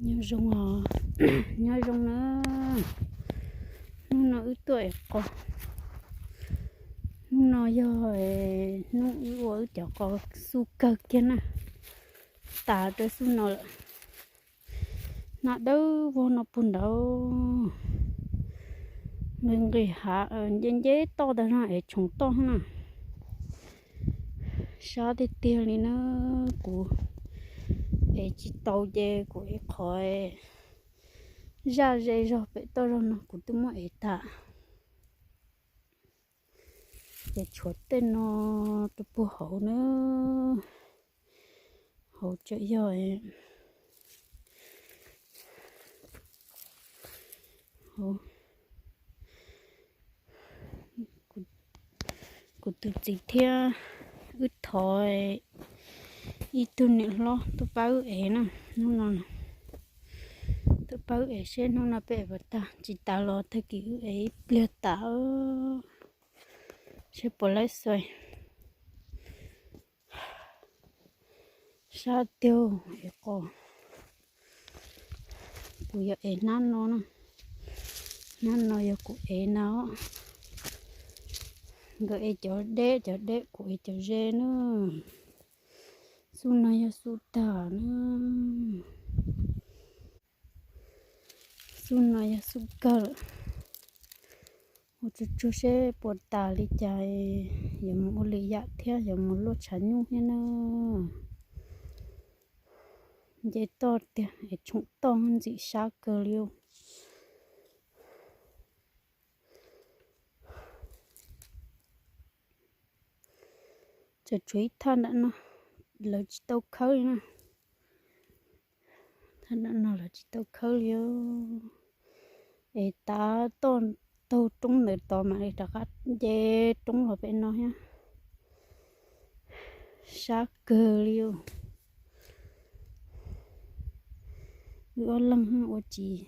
Nyob zoo os, nyob zoo na. Hnub no wb tuaj ev qos. Hnub no yog hnub wb ua wb cov qos xub kawg kiag na. Tas rau xub no lawm. Hnab dawb vog no puag nraud. Nqis nqis hav, nce nce toj tag no es tshoov toj na. Sab tiag tiag li na. Kuv ev tsis tau ces kuv ev qhov zaj ze zog pem toj zog no kuv twb muab ev tas. Ces tshuav tej no rau puag hauv na. Hauv tseem yog hauv. Kuv tus txiv thiab wb thov ib tug niam hlob tuaj pab wb ev na. Hnub no tuaj pab wb ev seb hnub no peb ev puas tag, tsis tas los tag kis wb ev ib pliag tas seb puas laib xuaim. Sab tiag, ev qos. Kuv yuav ev hnab no na. Hnab no yog kuv ev na. Nkawd ev cov deb, cov deb, kuv ev cov ze na. Xub no yog xub tag na. Xub no yog xub kawg lawm. Ua tsuag tsuag seb puas tas li cas, yuav mus ua lwm yam thiab yuav mus luaj tshav nyuj thiab na. Nce toj tiag es tshoov toj ntxim sab kawg li. Tseem tshuav ib thaj nram no, lawv tsis tau khawb li na. Thaj nram no lawv tsis tau khawb li. Es tav toj taug roob ntawd tod mam li rov qab nce roob los pem no thiab. Sab kawg li. Wb ob leeg ua tsis,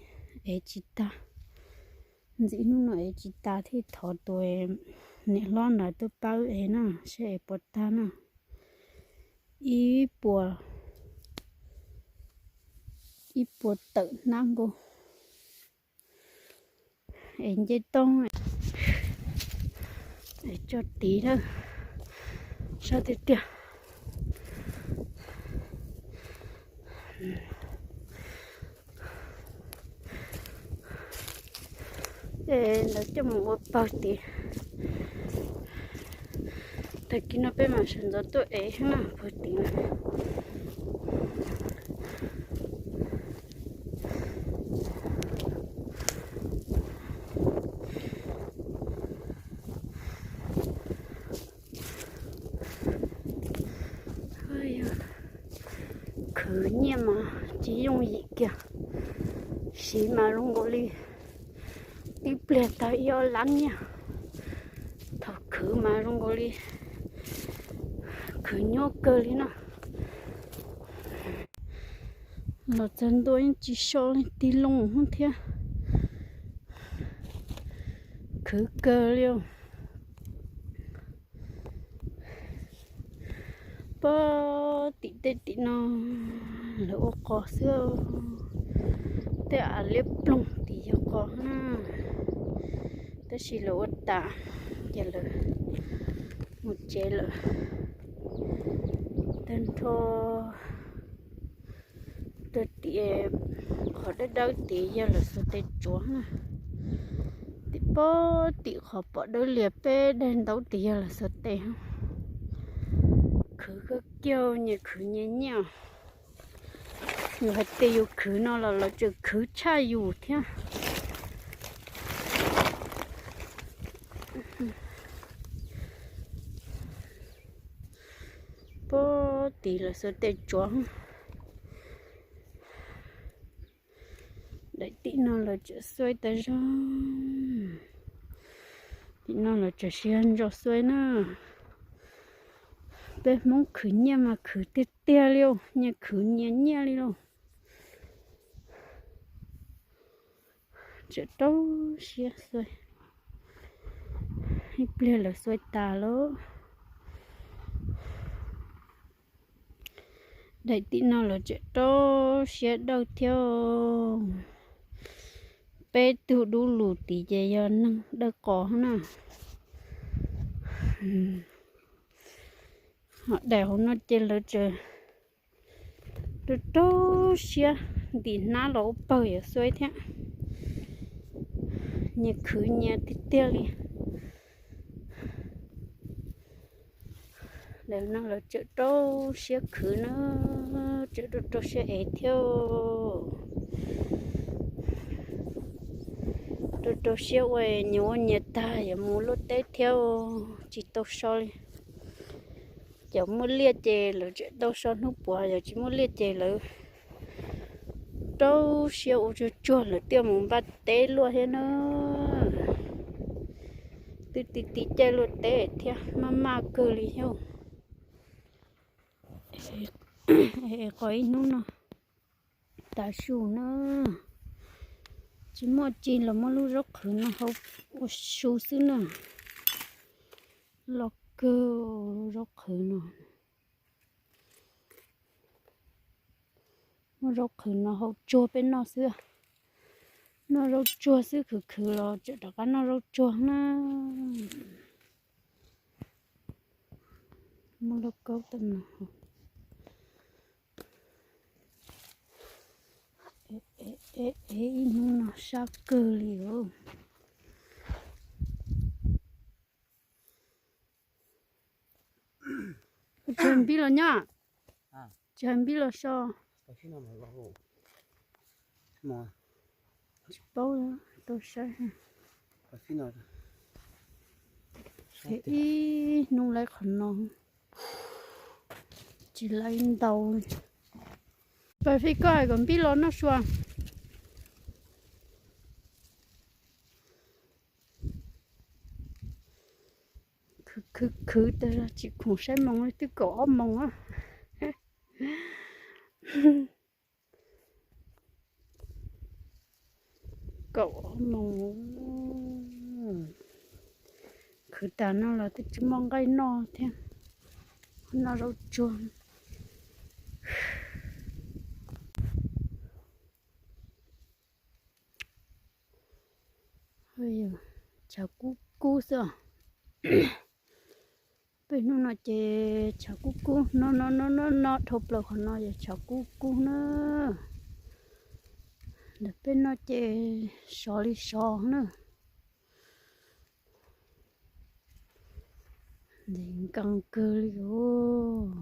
ev tsis tag. Ntxim hnub no ev tsis tas thiaj thov tus niam hlob ntawd tuaj pab wb ev na, seb ev puas tag na. Ib puas, ib puas tawm hnab nkaus. Es nce toj, es tso tid na, sab tiag tiag. Es lawv coj mus ua pawg tid. Tag kis no peb mam sawv ntxov tuaj ev na, pawg tid na. Khwv nyiaj mas tsis yooj yim kiag, siv mas zoo nkaus li tib pliag tag ib ob lab nyiaj. Thaum khwv mas zoo nkaus li khwv nyuaj kawg li no. Los txog ntua yeej tsis so li, tig loo thiab. Khwv kawg li. Pog tim tej tim no lawv ua qos xwb. Tej av liab ploog tim yog qos na, tab sis lawv ua tas ces lawv mus tsev lawm. Tag nrho rau tim qhov dawb dawb tid yog lawv xuas tes tsuav na. Tim pog tim qhov pom dawb lias peb daim ntaub tid yog lawv xuas tes. Khwv kawg kiag, nyias khwv nyias nyiaj. Yus hais tias yus khwv no los lawv tseem khwv tshaj yus thiab. Pog tim lawv xuas tes tsuav. Daim tim no lawv tseem xuaib tas zog. Tim no lawv tseem siv ntso xuaib na. Peb Hmoob khwv nyiaj mas khwv tiag tiag li, nyias khwv nyias nyiaj li lauj. Tseem rau siab xuaib. Ib pliag lawv xuaib tas lauj. Daim tim no lawv tseem rau siab dawj thiab. Peb tug dub lug tid ces yog neeg dawj qos na. Ho daim hauv no ces lawv tseem rau rau siab, ntim hnab los ua pawg yuav xuav thiab. Nyias khwv nyias tiag tiag li. Daim no lawv tseem rau siab khwv na, tseem rau rau siab ev thiab. Rau rau siab ua nyias ua nyias tag yuav mus luaj teb thiab, tsis tau so li. Cov muaj liaj ces lawv tseem tau so hnub puav, yog tsis muaj liaj ces lawv rau siab ua tsuag tsuag lawv thiaj mus npaj teb luaj thiab na. Twb tiv tiv caij luaj teb thiab maj maj kawg li thiab. Qhov ib hnub no tav su na, tsis muaj tsi los muab lub zaub qhwv no hau ua su xwb na. Loj kawg lub zaub qhwv no. Muab zaub qhwv no hau tsuag peb noj xwb. Noj zaub tsuag xwb, khwv khwv los tseem rov qab noj zaub tsuag na. Muab lauj kaub tau no. Ev ib hnub no sab kawg li os. Tsis hais npib los nyob, tsis hais npib los so. Tsis paub, tau saib. Ib hnub lawv qhov no tsis lawv ntau li. Pais Fij, koj hais kom npib los noj sua. Khwv khwv khwv tas zog tsis khoom saib moos li, twb kaum ob moos. Kaum ob moos. Khwv tas no los twb tsis muaj nqaij noj thiab. Noj zaub tsuag. Tshav kub kub xwb os. Peb hnub no ces tshav kub kub no, no no no no dhau plaws qhov no yog tshav kub kub na. Ntawm peb no ces sov li sov na. Ntev nkees kawg li os.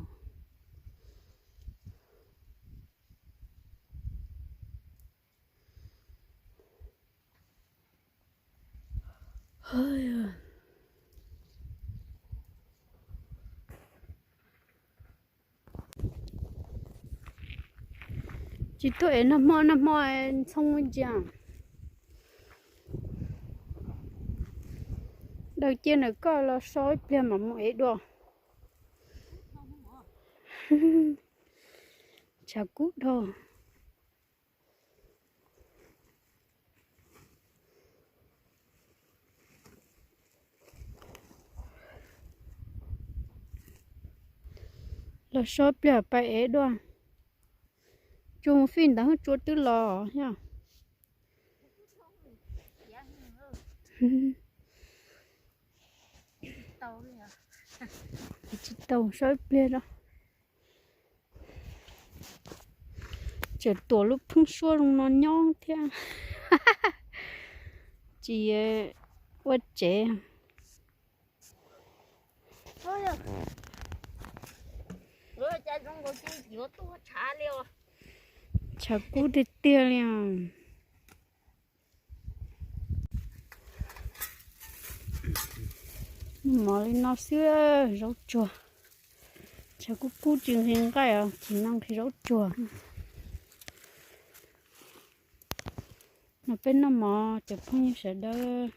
Tsis tuaj es nag hmo nag hmo ntxhoo ntsia. Daws cia ntawm koj los so ib pliag mam mus ev dua. Tshav kub dhau. Los so pliag pais ev dua. Tsuas mus fij ntawd tsuas twb los yog. Tsis tau, so ib pliag da. Tseem tuam lub pheeb suab zoo no nyob thiab. Tsis ua tsev. Tshav kub tiag tiag li os. Mov li no xwb, zaub tsuag. Tshav kub kub tsis nqhis nqaij os, tsis noj nqhis zaub tsuag. No peb noj mov cov phooj ywg sawv daws,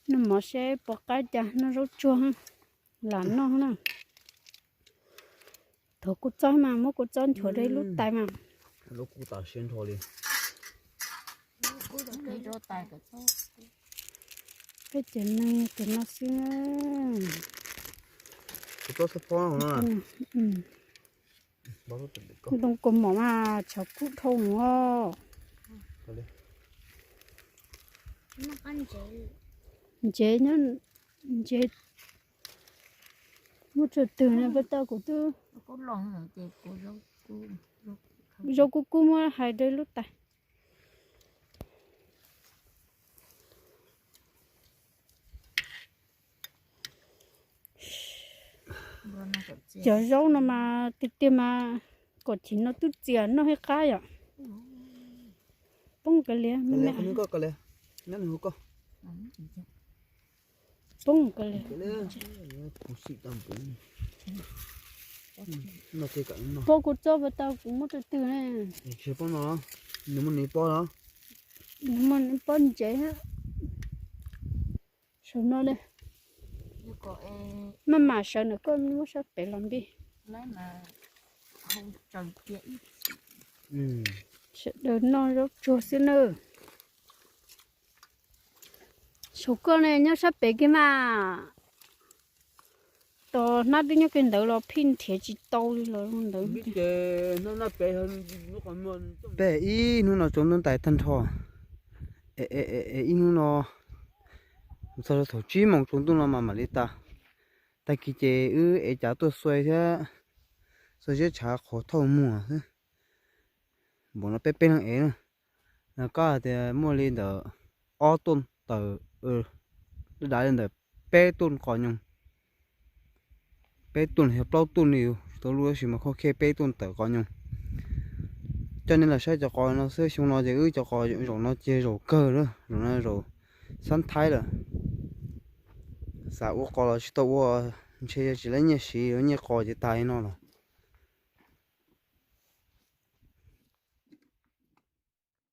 noj mov seb puas qab cas noj zaub tsuag, lam noj na. Thov kua txob mas, muab kua txob nchuav rau ib lub tais mas. Peb cov neeg cov no xwb. Kua txob xab phob no. Ntoo kaus mom mas tshav kub dhau os. Ntsev nyob, ntsev muaj tsawg twg no pas tau kuv twb. Zaub kub kub muab hais rau lub tais. Cov zaub no mas tiag tiag mas kom chim no twb txias noj thiab qab yom. Poob ka lias, poob ka lias. Pob kuv txob pas tau kuv muab rau twg ne? Nws muaj nws pob los? Nws muaj nws pob ntsev. Saum no ne. Maj mam sawv ntawm koj muab sab pem los npij. Sawv daws noj zaub tsuag xwb nawb. Saum koj ne nyob sab pem kiag mas. Tos hnab twb nyob kiag ntawd los phij nrhiav tsis tau li los ntawd. Peb ib hnub no tsaus ntuj ntais tag nrho, es ib hnub no txog rau thaum tsib moos tsaus ntuj no mas mam li tas. Tag kis ces wb ev cav tuaj xuas thiab, xuas ziab tshav qhuav thauj muag xwb. Npaum no peb peb leeg ev na, koj hais tias muaj li ntawm ob tuj tawm, dav li ntawm peb tuj qos nyoog, peb tuj los yog plaub tuj li, tau lub tab sis mas khov khej peb tuj tawm qos nyoog. Coj nej los saib cov qos no xwb, xyoo no ces wb cov qos zaum no ces zaum kawg lawm, zaum no zaum xab thaib lawm. Xav ua qos los tsis tau ua, ntshe yog tsis lab nyiaj siv, nyiaj qos ces tas li no los.